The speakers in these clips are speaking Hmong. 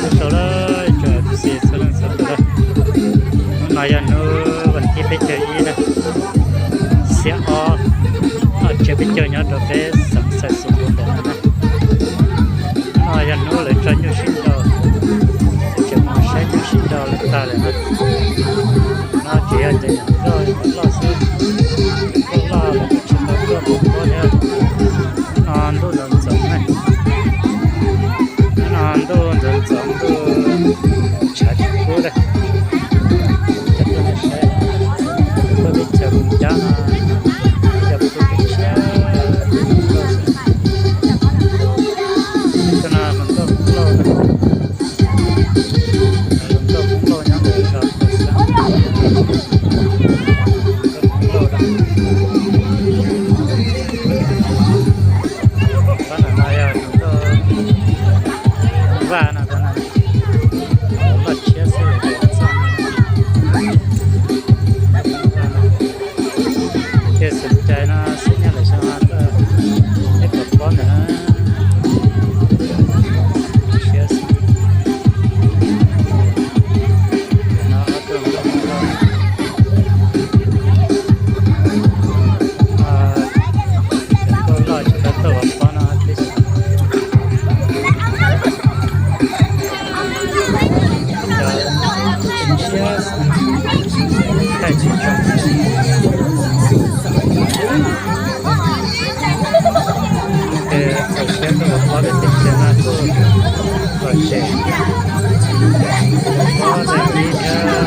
Sawv daws, tsoom xib txhua leej txhua tus, hnub no yog hnub vas thib peb caug ib na, xiab ob, ob txhiab peb caug nyob rau peb xeev Xais Xus Npus ntawm no na. Hnub no yog hnub lawv tso nyuj sib nraus, tseem mus saib nyuj sib nraus lawm tag lawm na. No tsis yog cov nyuam nkauj loj xwb, nyuam nkauj loj lawv kuj tsis tau tuaj pom pob thiab. Hnub no ntuj ntxoov ntxoov na, hnub no ntuj ntxoov ntxoov, ntuj tshav tsis kub lawm. Cov tuaj saib, tuaj teb chaws Moos Cab no, cov phu tib tshiab. Tus no hluas nkauj Hmoob Lauj, hluas nkauj Hmoob Lauj nyob ntawm zos Phuv Xeeb, hluas nkauj Hmoob Lauj. Tab ntawm no yog hluas nkauj Vaj no, tab no loj tshiab xwb lawm ces txog no. Ces xeem cai no xwb nyob lawm xyoo no tuaj ib puas pob ntawm no. Siab xwb. No ob tug nkauj, nkauj loj tsis tau tuaj pom pob no tib si. Cov siab thaij tsis tau. Ces txaus siab tuaj pom pob tej teb chaws no kuj lom zem, pob tag kis thiab. Tag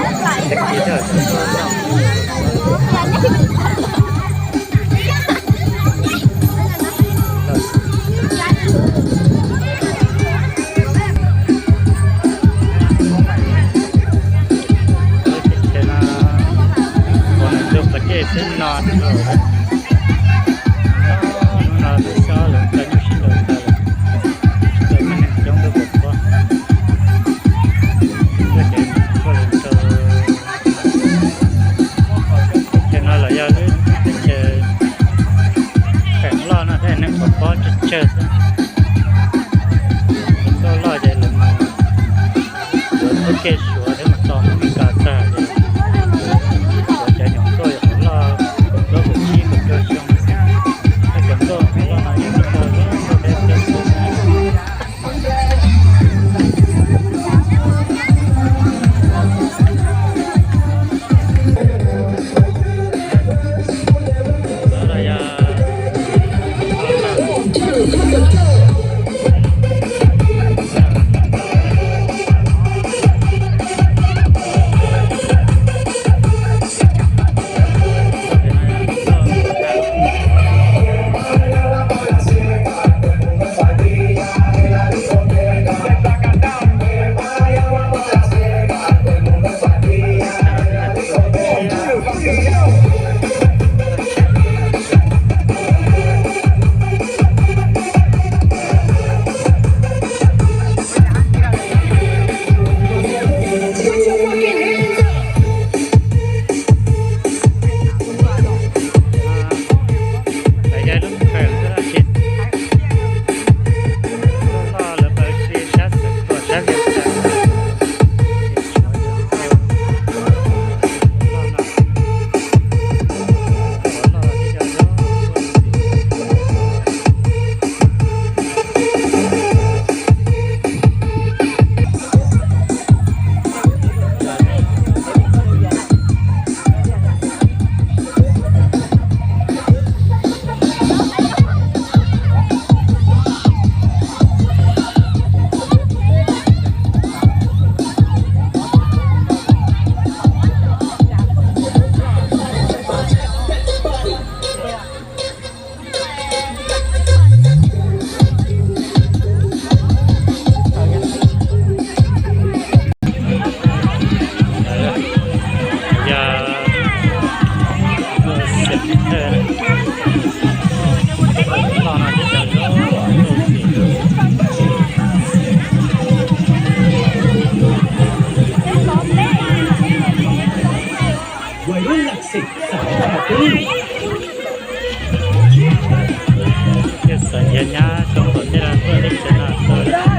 kis thiab. Lub teb chaws no, ua nws tus qhov dej xwb no rau lawm. Hnub no twb xyov lawv tso nyuj sib nraus tas lawm, tsis tau muaj neeg coob tuaj pom pob. Tuaj ces tuaj los rau teb chaws no los yog lub teb chaws feem loj no thiaj neeg pom pob tsawg tsawg xwb. Nkauj loj ces lawv mus yuav tub kej Suav thiab mus tos Hmoob Mes Kas tag ces Suav cov nyuam nkauj yog qhov loj kaum plaub kaum tsib kaum rau xyoo xwb. Tej cov nkauj qhov loj no yeej tsis tau zoo nkauj deb deb xwb. Ntawd los yog Xyoo tom ntej no tuaj teb chaws no tuaj.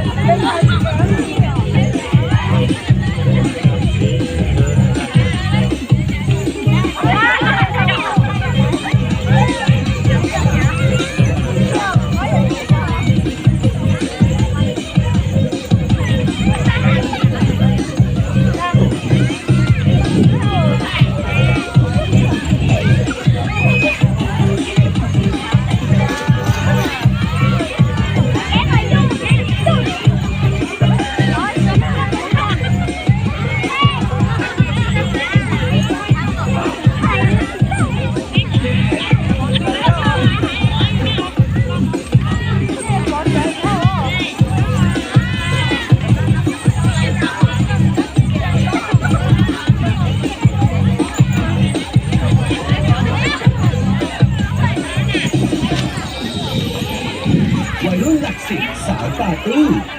Ua lub lam xim xaiv paj tub.